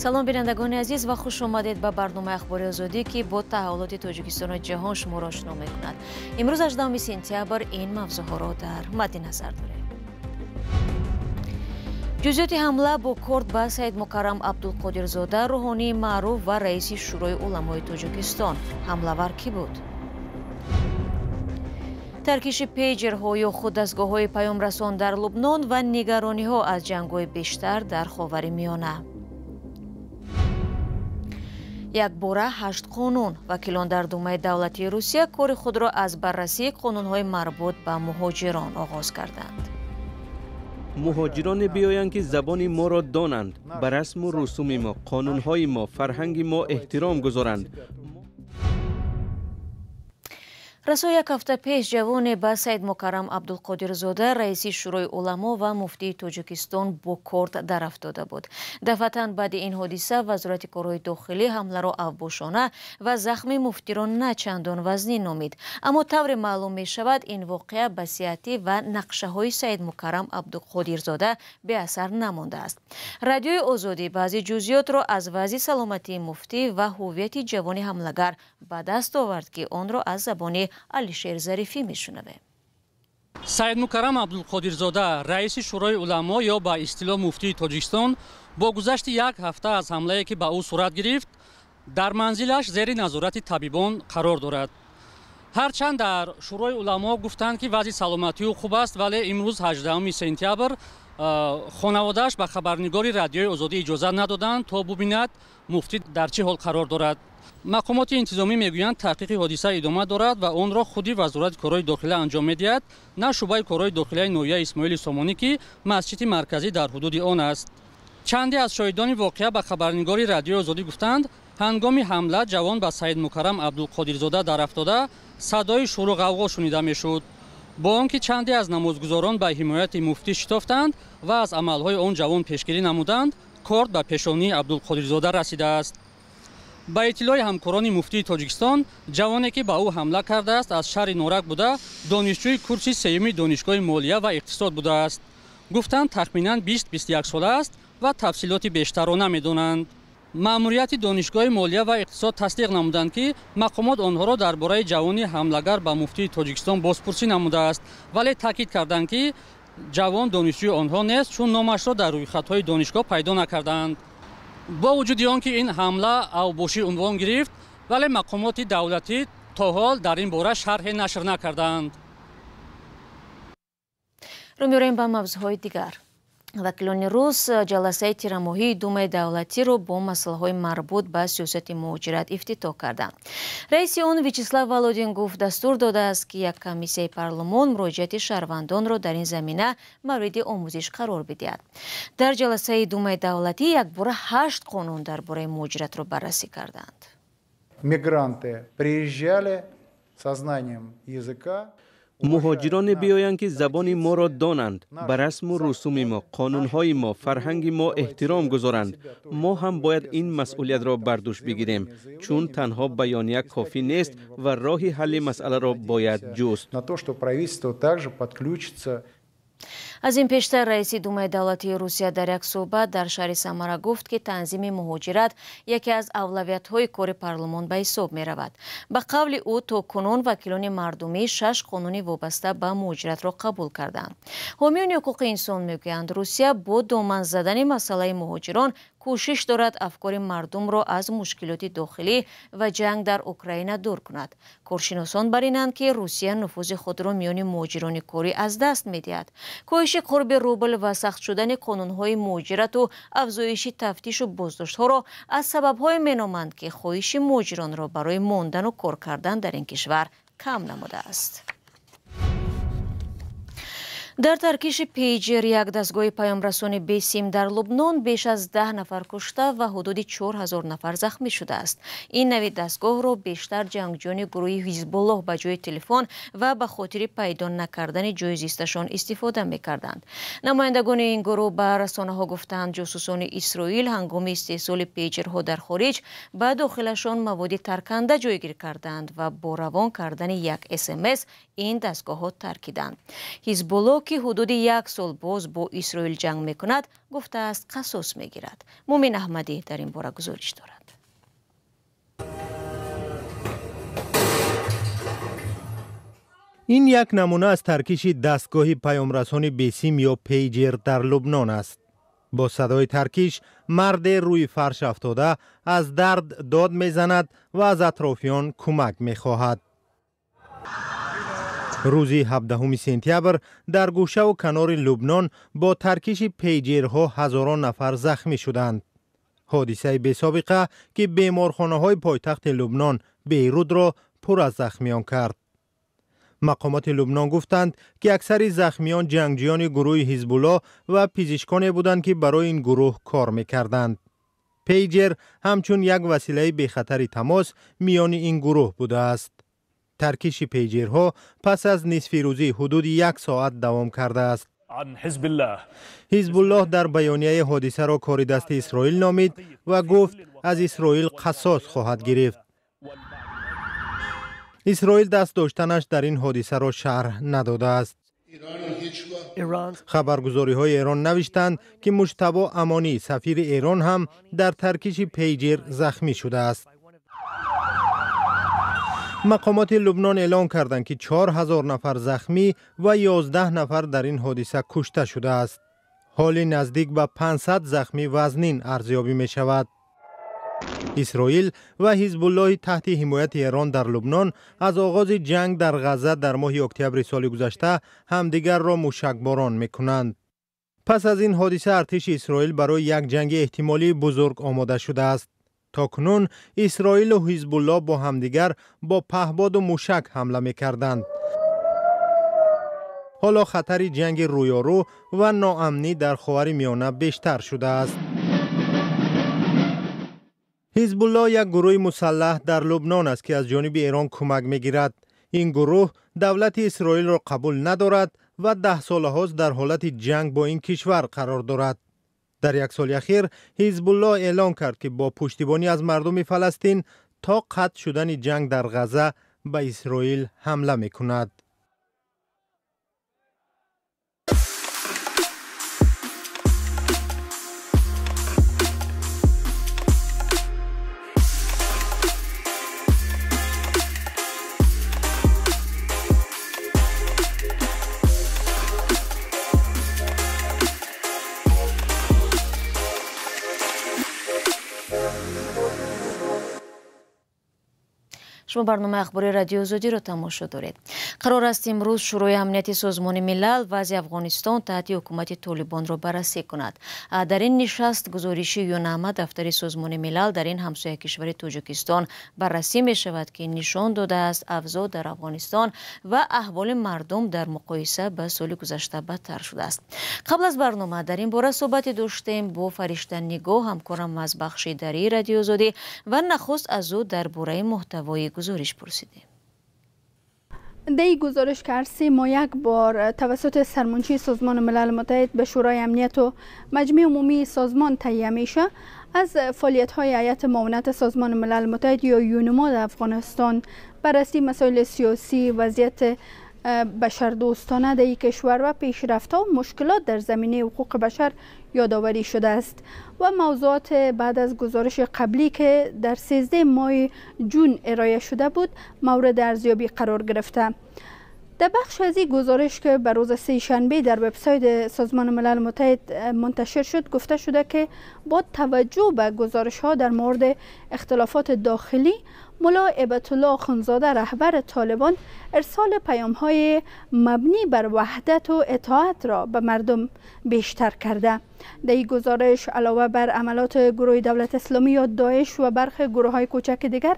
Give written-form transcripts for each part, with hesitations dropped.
Салом, бинандагони азиз, ва хуш омадед ба барномаи Ахбори Озодӣ, ки бо таҳаввулоти Тоҷикистону ҷаҳон шуморо ошно мекунад. Имрӯз 18 сентябр ин мавзӯъҳоро дар мадди назар дорем. Ҷузъиёти ҳамла бо корд ба Саидмукаррам Абдулқодирзода, рӯҳонии маъруф ва раиси Шӯрои уламои Тоҷикистон. Ҳамлавар кӣ буд? Таркиши пейҷерҳо ё худ дастгоҳҳои паёмрасон дар Лубнон ва нигарониҳо аз ҷангҳои бештар дар Ховари Миёна. Якбора 8 қонун. Вакилон дар Думаи давлатии Русия кори худро аз баррасии қонунҳои марбут ба муҳоҷирон оғоз карданд. Муҳоҷироне биёянд, ки забони моро донанд, ба расму русуми мо, қонунҳои мо, фарҳанги мо эҳтиром гузоранд. Расо як ҳафта пеш ҷавоне ба Саидмукаррам Абдулқодирзода, раиси Шӯрои уламо ва муфтии Тоҷикистон, бо корд дарафтода буд. Дафъатан баъди ин ҳодиса Вазорати корҳои дохилӣ ҳамларо авбошона ва захми муфтиро на чандон вазнин номид. Аммо тавре маълум мешавад, ин воқеа ба сиҳатӣ ва нақшаҳои Саидмукаррам Абдулқодирзода беасар намондааст. Радиои Озодӣ баъзе ҷузъиётро аз вазъи саломатии муфтӣ ва ҳуввияти ҷавони ҳамлагар ба даст овард, ки онро аз забони Алишер Зарифӣ мешунавем. Саидмукаррам Абдулқодирзода, раиси Шӯрои уламо ё ба истилоҳ муфтии Тоҷикистон, бо гузашти як ҳафта аз ҳамлае, ки ба ӯ сурат гирифт, дар манзилаш зери назорати табибон қарор дорад. Ҳарчанд дар Шӯрои уламо гуфтанд, ки вазъи саломатии ӯ хуб аст, вале имрӯз, 18 сентябр, хонаводааш ба хабарнигори Радиои Озодӣ иҷозат надоданд, то бубинад, муфтӣ дар чӣ ҳол қарор дорад. Мақомоти интизомӣ мегӯянд, таҳқиқи ҳодиса идома дорад ва онро худи Вазорати корҳои дохила анҷом медиҳад, на шӯъбаи корҳои дохилаи ноҳияи Исмоили Сомонӣ, ки масҷиди марказӣ дар ҳудуди он аст. Чанде аз шоҳидони воқеа ба хабарнигори Радиои Озодӣ гуфтанд, ҳангоми ҳамла ҷавон ба Саидмукаррам Абдулқодирзода дарафтода, садои шӯру ғавғо шунида мешуд. Бо он ки чанде аз намозгузорон ба ҳимояти муфтӣ шитофтанд ва аз амалҳои он ҷавон пешгирӣ намуданд, корд ба пешонии Абдулқодирзода расидааст. Ба иттилои ҳамкорони муфтии Тоҷикистон, ҷавоне, ки ба ӯ ҳамла кардааст, аз шаҳри Норак буда, донишҷӯи курси сеюми Донишгоҳи молия ва иқтисод будааст. Гуфтанд, тахминан 20-21 сола аст ва тафсилоти бештарро намедонанд. Маъмурияти Донишгоҳи молия ва иқтисод тасдиқ намуданд, ки мақомот онҳоро дар бораи ҷавони ҳамлагар ба муфтии Тоҷикистон бозпурсӣ намудааст, вале таъкид карданд, ки ҷавон донишҷӯи онҳо нест, чун номашро дар рӯйхатҳои донишгоҳ пайдо накардаанд. Бо вуҷуди он ки ин ҳамла авбошӣ унвон гирифт, вале мақомоти давлатӣ то ҳол дар ин бора шарҳе нашр накардаанд. Рӯ меорем ба мавзӯъҳои дигар. Вакилони рус ҷаласаи тирамоҳии Думаи давлатиро бо масъалаҳои марбут ба сиёсати муҳоҷират ифтитоҳ карданд. Раиси он Вячеслав Володин гуфт, дастур додааст, ки як комиссияи парлумон муроҷиати шаҳрвандонро дар ин замина мавриди омӯзиш қарор бидиҳад. Дар ҷаласаи Думаи давлатӣ якбора 8 қонун дар бораи муҳоҷиратро баррасӣ карданд. Мигранты приезжали со знанием языка. Муҳоҷироне биёянд, ки забони моро донанд, ба расму русуми мо, қонунҳои мо, фарҳанги мо эҳтиром гузоранд. Мо ҳам бояд ин масъулиятро бар дӯш бигирем, чун танҳо баёния кофӣ нест ва роҳи ҳалли масъаларо бояд ҷуст. На то, что правительство также подключится. Аз ин пештар раиси Думаи давлатии Русия дар як суҳбат дар шаҳри Самара гуфт, ки танзими муҳоҷират яке аз авлавиятҳои кори парлумон ба ҳисоб меравад. Ба қавли ӯ, то кунун вакилони мардумӣ 6 қонуни вобаста ба муҳоҷиратро қабул карданд. Ҳомиёни ҳуқуқи инсон мегӯянд, Русия бо доман задани масъалаи муҳоҷирон кӯшиш дорад афкори мардумро аз мушкилоти дохилӣ ва ҷанг дар Украина дур кунад. Коршиносон бар инанд, ки Русия нуфузи худро миёни муҳоҷирони корӣ аз даст медиҳад. Коҳиши қурби рубл ва сахт шудани қонунҳои муҳоҷирату афзоиши тафтишу боздоштҳоро аз сабабҳое меноманд, ки хоҳиши муҳоҷиронро барои мондану кор кардан дар ин кишвар кам намудааст. Дар таркиши пейҷер, як дастгоҳи паёмрасони бесим дар Лубнон, беш аз 10 нафар кушта ва ҳудуди 4000 нафар захмӣ шудааст. Ин нави дастгоҳро бештар ҷангҷӯёни гурӯҳи Ҳизбуллоҳ ба ҷои телефон ва ба хотири пайдо накардани ҷои зисташон истифода мекарданд. Намояндагони ин гурӯҳ ба расонаҳо гуфтанд, ҷосусони Исроил ҳангоми истеҳсоли пейҷерҳо дар хориҷ ба дохилашон маводи тарканда ҷойгир карданд ва бо равон кардани як СМС ин дастгоҳҳо таркиданд. Ҳизбуллоҳ, ки ҳудуди як сол боз бо Исроил ҷанг мекунад, гуфтааст қасос мегирад. Мумин Аҳмадӣ дар ин бора гузориш дорад. Ин як намуна аз таркиши дастгоҳи паёмрасони бесим ё пейҷер дар Лубнон аст. Бо садои таркиш марде рӯи фарш афтода аз дард дод мезанад ва аз атрофиён кӯмак мехоҳад. Рӯзи 17 сентябр дар гӯшаву канори Лубнон бо таркиши пейҷерҳо ҳазорон нафар захмӣ шуданд. Ҳодисаи бесобиқа, ки беморхонаҳои пойтахти Лубнон Бейрутро пур аз захмиён кард. Мақомоти Лубнон гуфтанд, ки аксари захмиён ҷангҷиёни гурӯҳи Ҳизбуллоҳ ва пизишконе буданд, ки барои ин гурӯҳ кор мекарданд. Пейҷер ҳамчун як василаи бехатари тамос миёни ин гурӯҳ будааст. Таркиши пейҷерҳо пас аз нисфирӯзӣ ҳудуди як соат давом кардааст. Ҳизбуллоҳ дар баёнияи ҳодисаро кори дасти Исроил номид ва гуфт аз Исроил қасос хоҳад гирифт. Исроил даст доштанаш дар ин ҳодисаро шарҳ надодааст. Хабаргузориҳои Эрон навиштанд, ки Муҷтабо Амонӣ, сафири Эрон, ҳам дар таркиши пейҷер захмӣ шудааст. Мақомоти Лубнон эълон карданд, ки 4000 нафар захмӣ ва 11 нафар дар ин ҳодиса кушта шудааст. Ҳоли наздик ба 500 захмӣ вазнин арзёбӣ мешавад. Исроил ва Ҳизбуллоҳи таҳти ҳимояти Эрон дар Лубнон аз оғози ҷанг дар Ғазза дар моҳи октябри соли гузашта ҳамдигарро мушакборон мекунанд. Пас аз ин ҳодиса артиши Исроил барои як ҷанги эҳтимолии бузург омода шудааст. То кунун Исроилу Ҳизбуллоҳ бо ҳамдигар бо паҳбоду мушак ҳамла мекарданд. Ҳоло хатари ҷанги рӯёрӯ ва ноамнӣ дар Ховари Миёна бештар шудааст. Ҳизбуллоҳ як гурӯҳи мусаллаҳ дар Лубнон аст, ки аз ҷониби Эрон кӯмак мегирад. Ин гурӯҳ давлати Исроилро қабул надорад ва даҳсолаҳост дар ҳолати ҷанг бо ин кишвар қарор дорад. Дар як соли ахир Ҳизбуллоҳ эълон кард, ки бо пуштибонӣ аз мардуми Фаластин то қатъ шудани ҷанг дар Ғазза ба Исроил ҳамла мекунад. Шумо барномаи ахбори Радиои Озодиро тамошо доред. Қарор аст имрӯз Шӯрои амнияти Созмони Милал вазъи Афғонистон таҳти ҳукумати Толибонро баррасӣ кунад. Дар ин нишаст гузориши ЮНАМА, дафтари Созмони Милал дар ин ҳамсоя кишвари Тоҷикистон баррасӣ мешавад, ки нишон додааст авзоъ дар Афғонистон ва аҳволи мардум дар муқоиса ба соли гузашта бадтар шудааст. Қабл аз барнома дар ин бора суҳбате доштем бо Фаришта Нигоҳ, ҳамкорам аз бахши дарии Радиои Озодӣ, ва нахуст аз ӯ дар бораи муҳтавои гузориш пурсидем. در این گزارش که هر 3 ماه یک بار توسط سرمنشی سازمان ملل متحد به شورای امنیت و مجمع عمومی سازمان تهیه میشه، از فعالیت های هیئت معاونت سازمان ملل متحد یا یونما در افغانستان، بررسی مسائل سیاسی، وضعیت بشردوستانه در این کشور و پیشرفت‌ها و مشکلات در زمینه حقوق بشر یادآوری شده است و موضوعات بعد از گزارش قبلی که در 13 ماه جون ارائه شده بود مورد ارزیابی قرار گرفته. در بخش از این گزارش که به روز سه شنبه در وبسایت سازمان ملل متحد منتشر شد، گفته شده که با توجه به گزارش ها در مورد اختلافات داخلی، ملا هبت‌الله آخوندزاده رهبر طالبان ارسال پیام های مبنی بر وحدت و اطاعت را به مردم بیشتر کرده. در این گزارش علاوه بر عملات گروه دولت اسلامی یا داعش و برخی گروه های کوچک دیگر،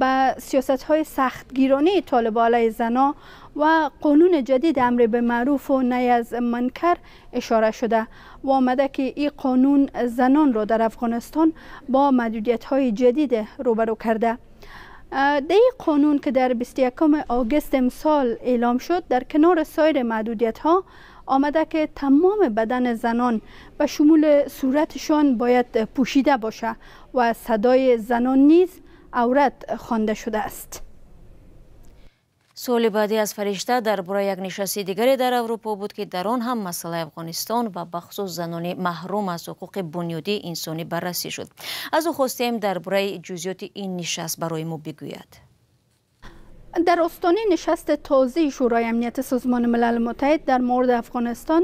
به سیاست های سختگیرانه طالبان علیه زنا و قانون جدید امر به معروف و نهی از منکر اشاره شده و آمده که این قانون زنان را در افغانستان با محدودیت های جدید روبرو کرده. در این قانون که در 21 آگوست امسال اعلام شد، در کنار سایر محدودیت ها آمده که تمام بدن زنان به شمول صورتشان باید پوشیده باشه و صدای زنان نیز عورت خوانده شده است. Суоли баъдӣ аз Фаришта дар бораи як нишасти дигаре дар Аврупо буд, ки дар он ҳам масъалаи Афғонистон ва бахусус занони маҳрум аз ҳуқуқи бунёдии инсонӣ баррасӣ шуд. Аз ӯ хостем дар бораи ҷузъиёти ин нишаст барои мо бигӯяд. Дар остонаи нишасти тозаи Шӯрои Амнияти Созмони Милали Муттаҳид дар мавриди Афғонистон,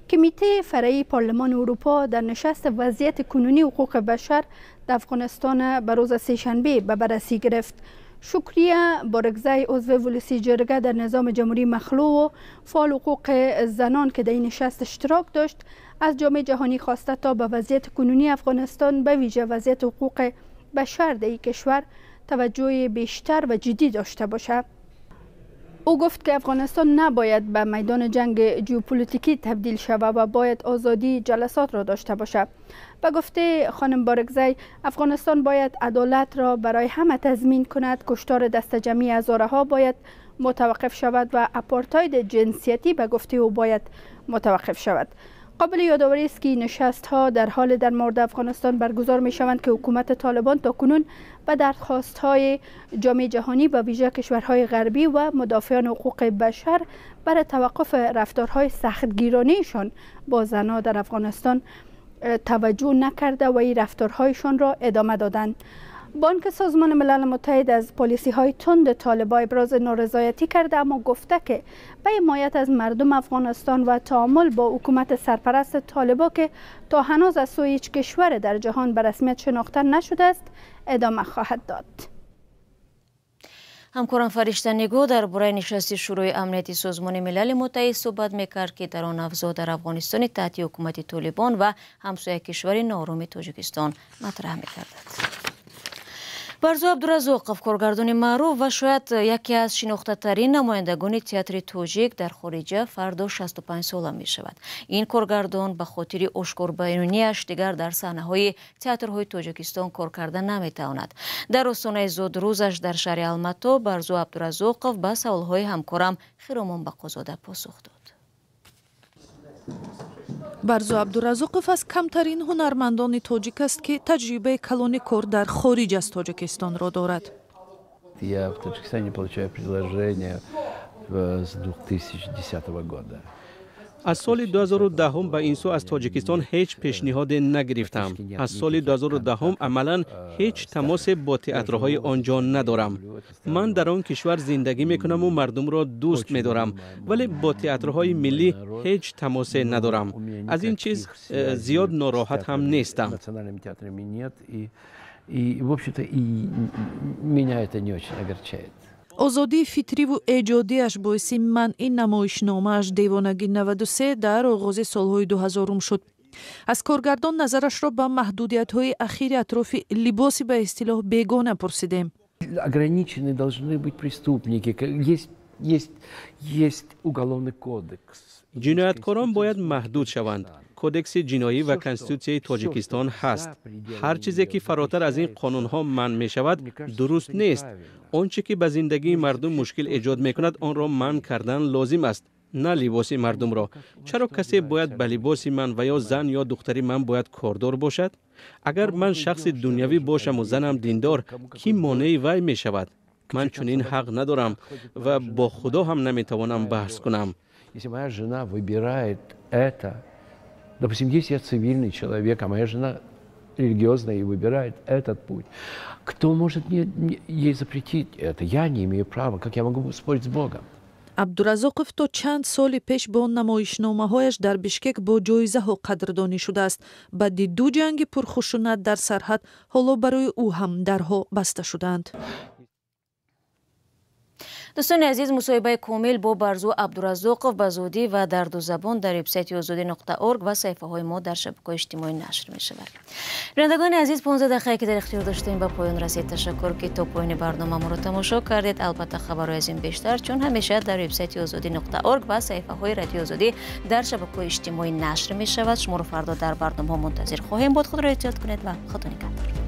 کمیته فرعی پارلمان اروپا در نشست وضعیت کنونی حقوق بشر در افغانستان به روز سه‌شنبه به بررسی گرفت. شکریه بارکزی، عضو ولسی جرگه در نظام جمهوری مخلوع و فعال حقوق زنان که در این نشست اشتراک داشت، از جامعه جهانی خواسته تا به وضعیت کنونی افغانستان، به ویژه وضعیت حقوق بشر در این کشور، توجه بیشتر و جدی داشته باشد. او گفت که افغانستان نباید به میدان جنگ ژئوپلیتیکی تبدیل شود و باید آزادی جلسات را داشته باشد. به گفته خانم بارکزی، افغانستان باید عدالت را برای همه تضمین کند، کشتار دست جمعی هزاره ها باید متوقف شود و اپارتاید جنسیتی به گفته او باید متوقف شود. قابل یادآوری است که نشست ها در حال در مورد افغانستان برگزار می شوند که حکومت طالبان تا کنون به درخواست های جامعه جهانی، به ویژه کشورهای غربی و مدافعان حقوق بشر، برای توقف رفتارهای سختگیرانه‌شان با زنان در افغانستان توجه نکرده و این رفتارهایشان را ادامه دادند. بانک سازمان ملل متحد از پالیسی های تند طالبان ابراز نارضایتی کرده، اما گفته که به حمایت از مردم افغانستان و تعامل با حکومت سرپرست طالبان که تا هنوز از سوی هیچ کشور در جهان به رسمیت شناخته نشده است، ادامه خواهد داد. Ҳамкорам Фаришта Нигоҳ дар бораи нишасти Шӯрои Амнияти Созмони Милали Муттаҳид суҳбат мекард, ки дар он авзоъ дар Афғонистони таҳти ҳукумати Толибон ва ҳамсоя кишвари ноороми Тоҷикистон матраҳ мекардад. Барзу Абдуразоқов, коргардони маъруф ва шояд яке аз шинохтатарин намояндагони театри тоҷик дар хориҷа, фардо 65 сола мешавад. Ин коргардон ба хотири ошкорбаёнияш дигар дар саҳнаҳои театрҳои Тоҷикистон кор карда наметавонад. Дар остонаи зодрӯзаш дар шаҳри Алмато Барзу Абдуразоқов ба саволҳои ҳамкорам Хиромон Бақозода посух дод. Барзу Абдуразоқов аз камтарин ҳунармандони тоҷик аст, ки таҷрибаи калони кор дар хориҷ аз Тоҷикистонро дорад. Я в Таджикистане получаю предложение с 2010 года. Аз соли 2010 ба ин сӯ аз Тоҷикистон ҳеҷ пешниҳоде нагирифтам. Аз соли 2010 амалан ҳеҷ тамосе бо театрҳои он ҷо надорам. Ман дар он кишвар зиндагӣ мекунаму мардумро дӯст медорам, вале бо театрҳои миллӣ ҳеҷ тамосе надорам. Аз ин чиз зиёд нороҳат ҳам нестам. И, в общем-то, и меня это не очень огорчает. Озодии фикриву эҷодиаш боиси манъи намоишномааш «Девонагӣ 93» дар оғози солҳои 2000-ум шуд. Аз коргардон назарашро ба маҳдудиятҳои ахири атрофи либоси ба истилоҳ бегона пурсидем. Ограничены должны быть преступники. Есть уголовный кодекс. Ҷинояткорон бояд маҳдуд шаванд. Кодекси ҷиноӣ ва Конститутсияи Тоҷикистон ҳаст. Ҳар чизе ки фаротар аз ин қонунҳо манъ мешавад, дуруст нест. Он чӣ ки ба зиндагии мардум мушкил эҷод мекунад, онро манъ кардан лозим аст, на либоси мардумро. Чаро касе бояд ба либоси ман ва ё зан ё духтари ман бояд кордор бошад? Агар ман шахси дунявӣ бошаму занам диндор, кӣ монеи вай мешавад? Ман чунин ҳақ надорам ва бо Худо ҳам наметавонам баҳс кунам. Если моя жена выбирает это, допустим, если я цивильный человек, а моя жена религиозная и выбирает этот путь, кто может мне ей запретить это? Я не имею права, как я могу спорить с Богом? Абдуразоқов то чанд соли пеш бо намоишномаҳояш дар Бишкек бо ҷоизаҳо қадрдонӣ шудааст. Баъди ду ҷанги пурхушунат дар сарҳад ҳоло барои ӯ ҳам дарҳо баста шудаанд. Дӯстони азиз, мусоҳибаи комил бо Барзу Абдуразоқов ба зудӣ ва дар ду забон дар вебсайти озодӣ.org ва саҳифаҳои мо дар шабакаҳои иҷтимоӣ нашр мешавад. Бинандагони азиз, 15 дақиқае ки дар ихтиёр доштем, ба поён расид. Ташаккур, ки то поёни барнома моро тамошо кардед. Албатта, хабарҳои аз ин бештар, чун ҳамеша, дар вебсайти озодӣ.org ва саҳифаҳои Радиои Озодӣ дар шабакаҳои иҷтимоӣ нашр мешавад. Шуморо фардо дар барномаҳо мунтазир хоҳем буд. Худро эҳтиёт кунед ва Худо нигаҳдор.